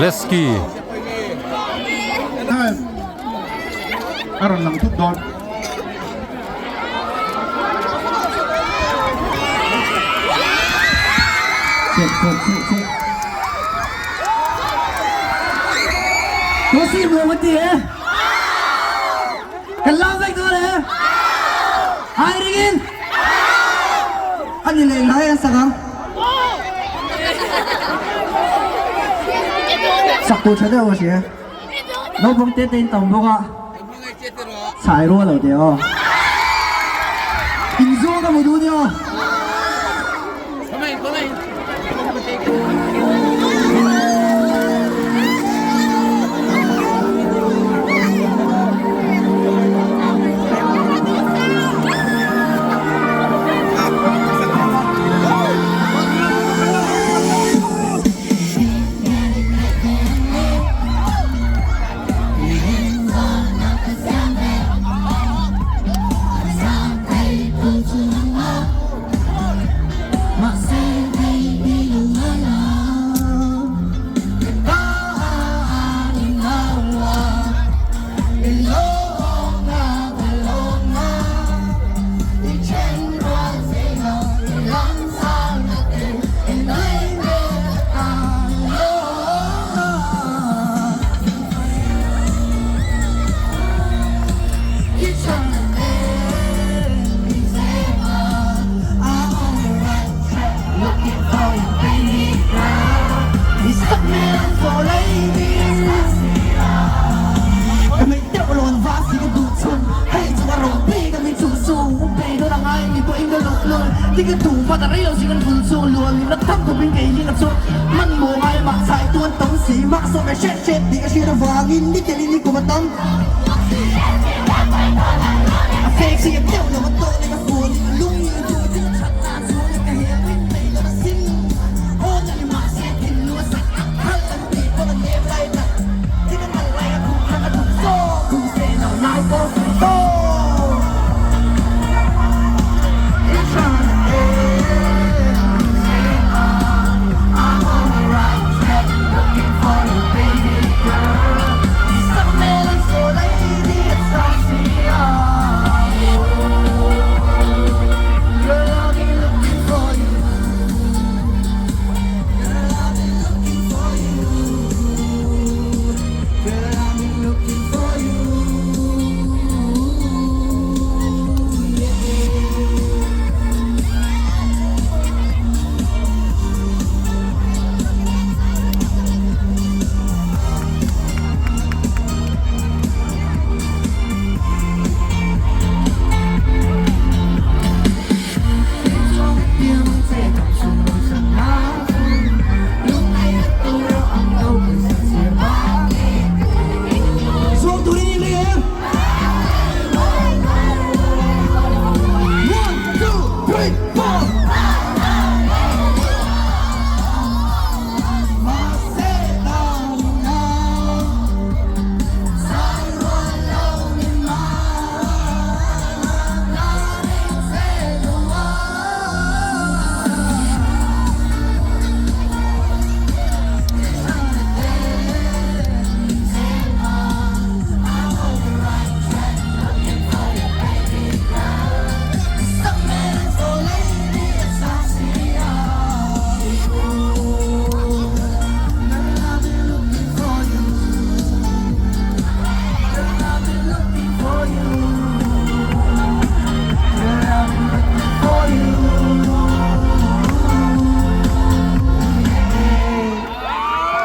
Lesky. Time a rawn lang thut dawn. Check, check, check, check. Có xin mùa một tí Kan lam vek dawn e! Hai ringin! A ni leh ngai an sak ang. Sak tur tha deuh a hria. Naupang te te in tam bawk a. Chhai rual lo teh aw. Inzuang ka hmu duh nia aw.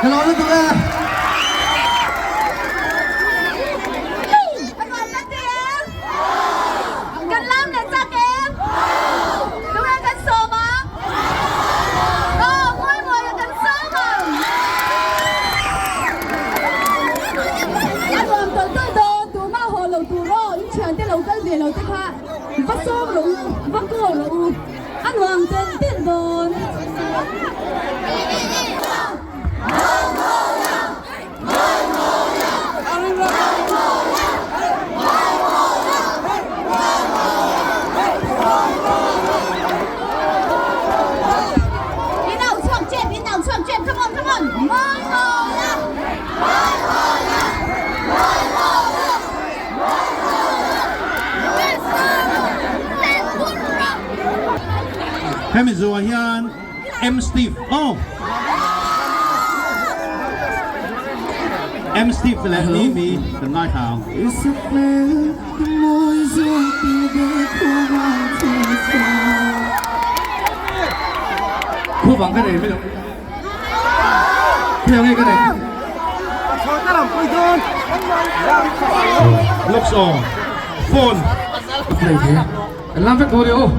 Ka lawm lutuk e. Kan lam leh chak em? Tunge kan sawm ang? Aw, mawi mawi a kan sawm ang. A nuam tawlh tawlh dawn, tumah haw lo tur aw, in thiante lo kal ve lo te kha va sawm rawh u, va call rawh u, a nuam telh telh dawn. In au chhuak tep, in au chhuak tep, come on, come on, mawi mawi a. Hemi zuah hian M Steve oh M Steve leh Mimi kan ngaithla ang. Khuvang ka nei mai lo. Khuyang nge ka nei. Looks aw phone. Nei the. Kan lam vek dawn e aw.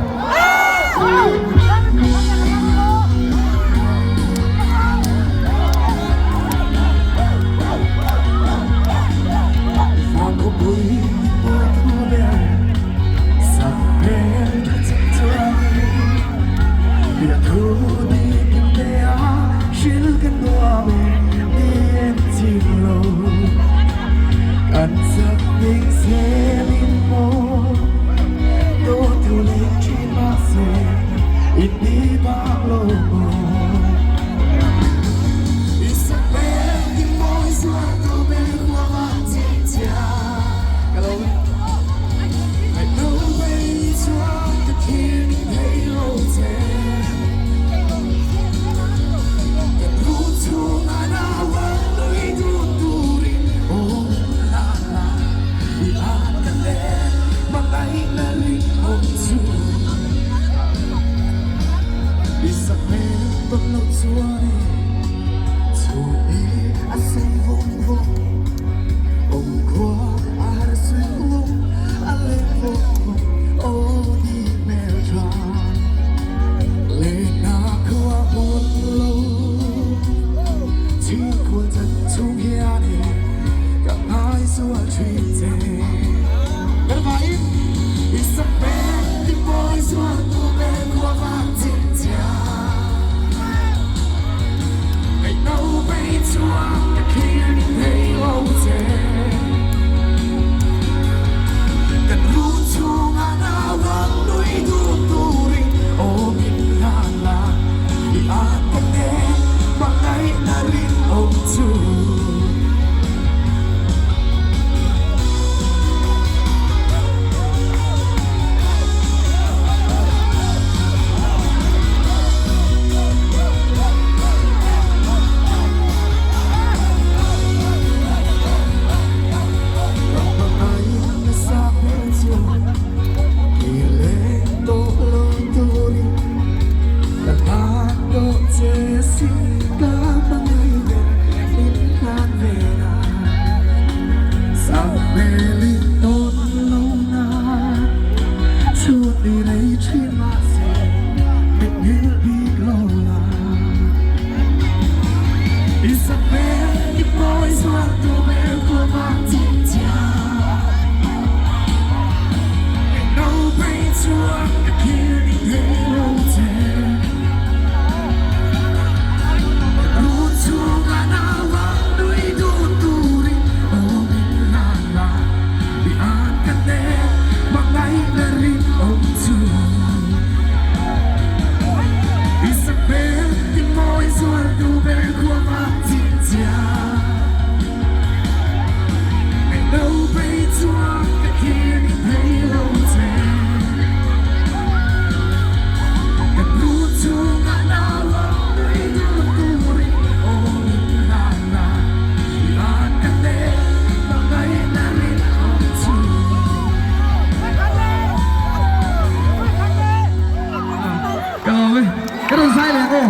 Ka lawm e, ka rawn zai leh ang aw.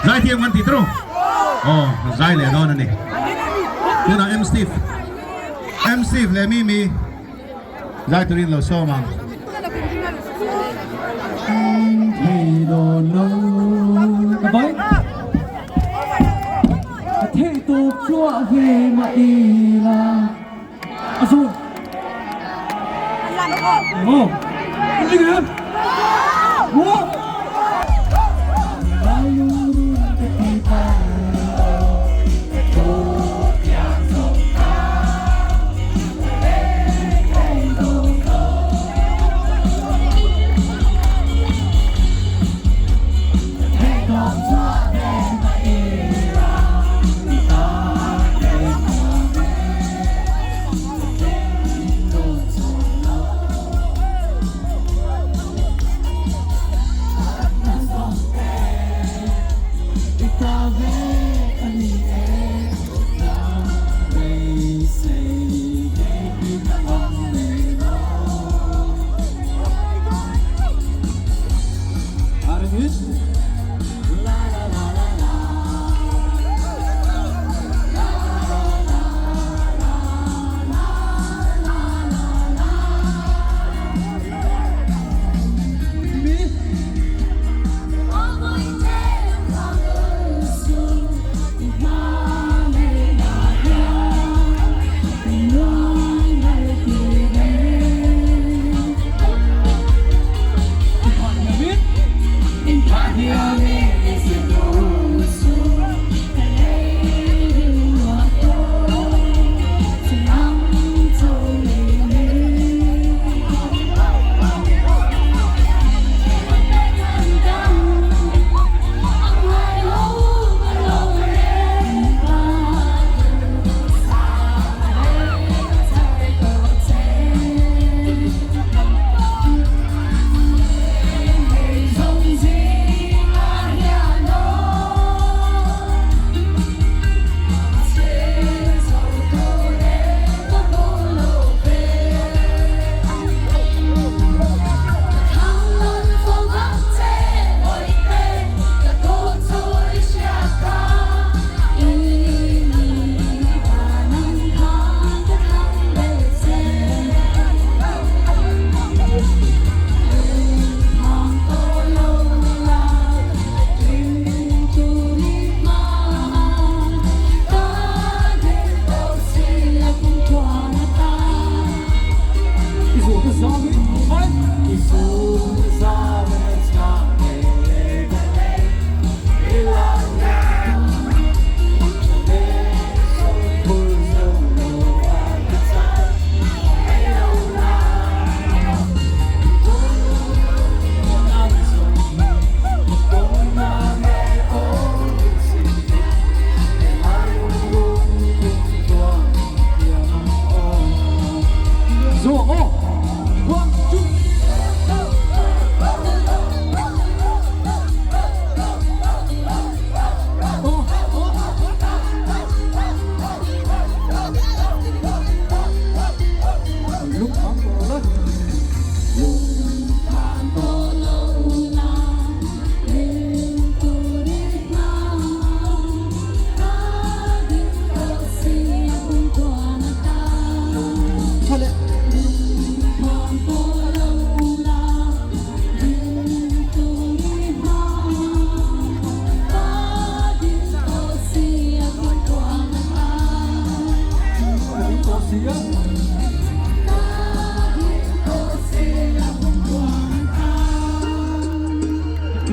Zaithiam kan ti tru. Aw, zai leh dawn a ni. Tunah M Steve. M Steve leh Mimi zai turin lo sawm ang. Thei dawn lo ka bai. Ka theih tawp chhuah ve mah ila. A zun. Emaw? Ini ke? Wo.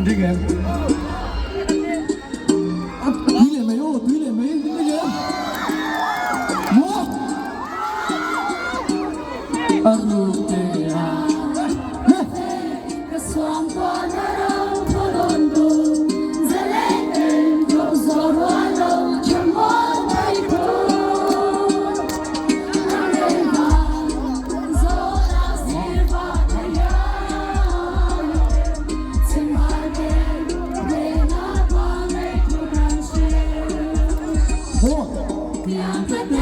Ring em? A tui leh mai aw, tui leh mai in ring em? Maw? A ruk te a. Ka suangtuah na ram thaw dawn tu zalen em tlawh zawh rual lo tha mual mai thu. A rei vang zawlah sir va thei hian chhimhar vel hnena pa ngei thu kan hre. Tiang ka te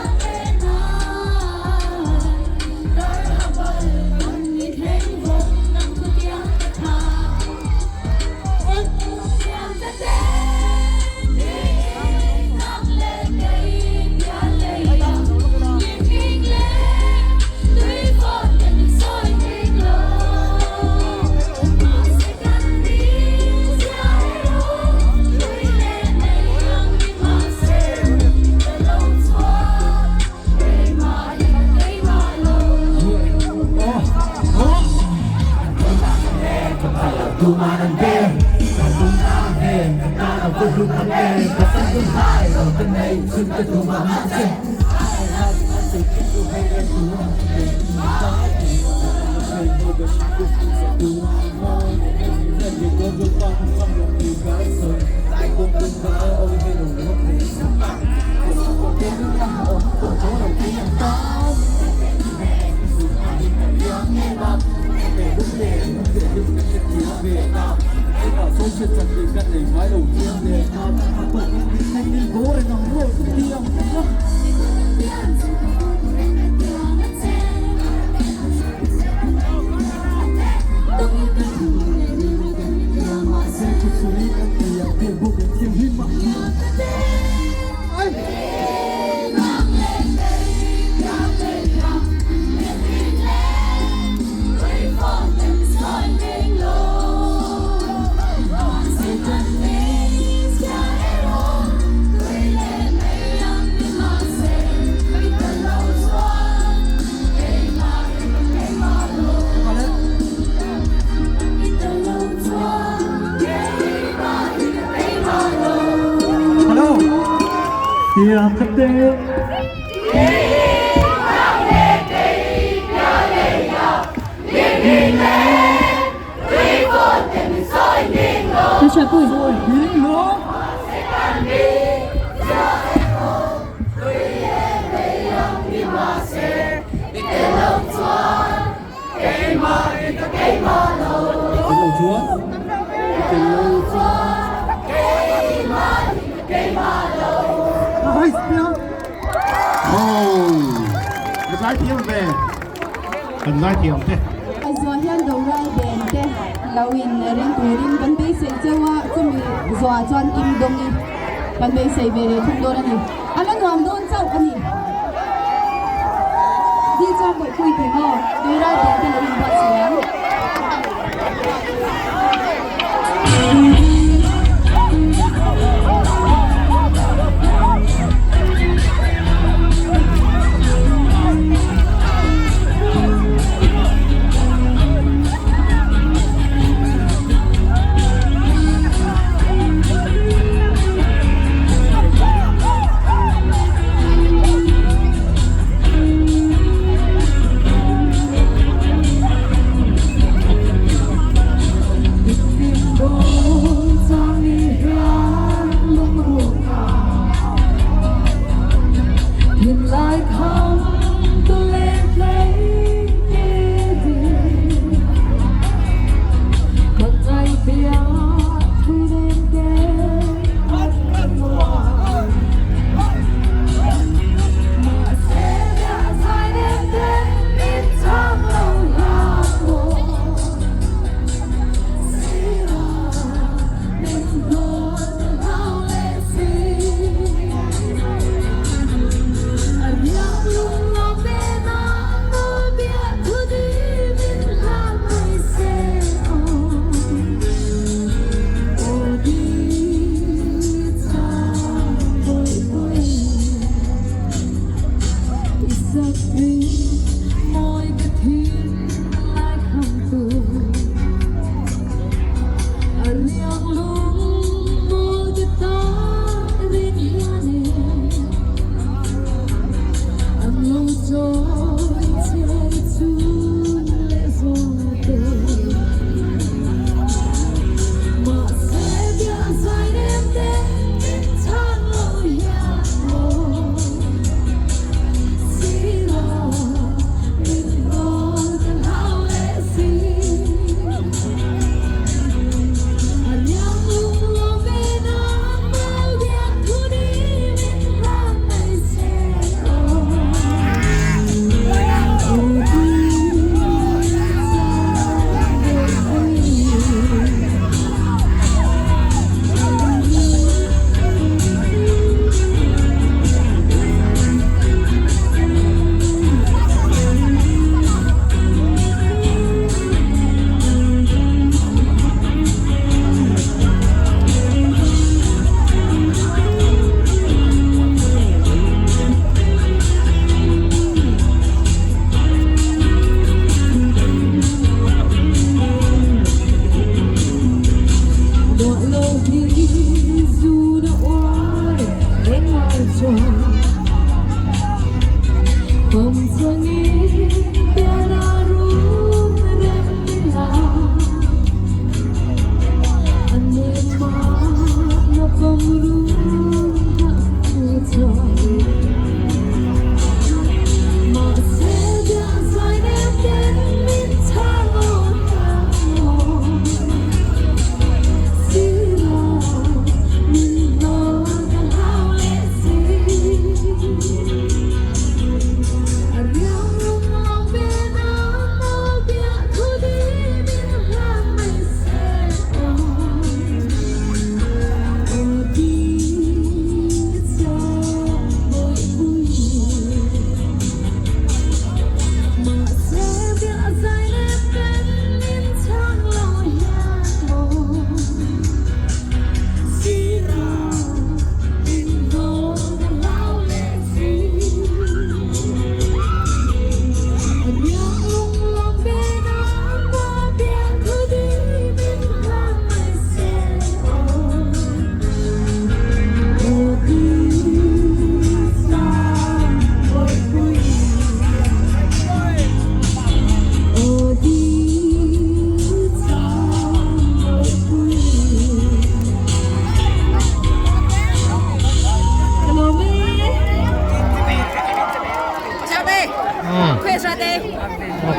tiin nang leh kei piang leh iang lirthing leh tui fawt te min sawi dik lo. Mahse kan ni zia erawh tui leh mei ang ni mahse i lo chuan keimah hi ka keimah lo. Nang Romeo, kei Julia. Zuah hian Doral band te lo in ring turin kan beisei cheu a, chumi zuah chuan Kim Dong-i kan beisei ve leh thung dawn a ni. A la nuam dawn chauh a ni. Di chuan bawihpui thei maw? Doral band te lo in buatsaih ang.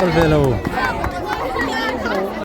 Kal ve lo.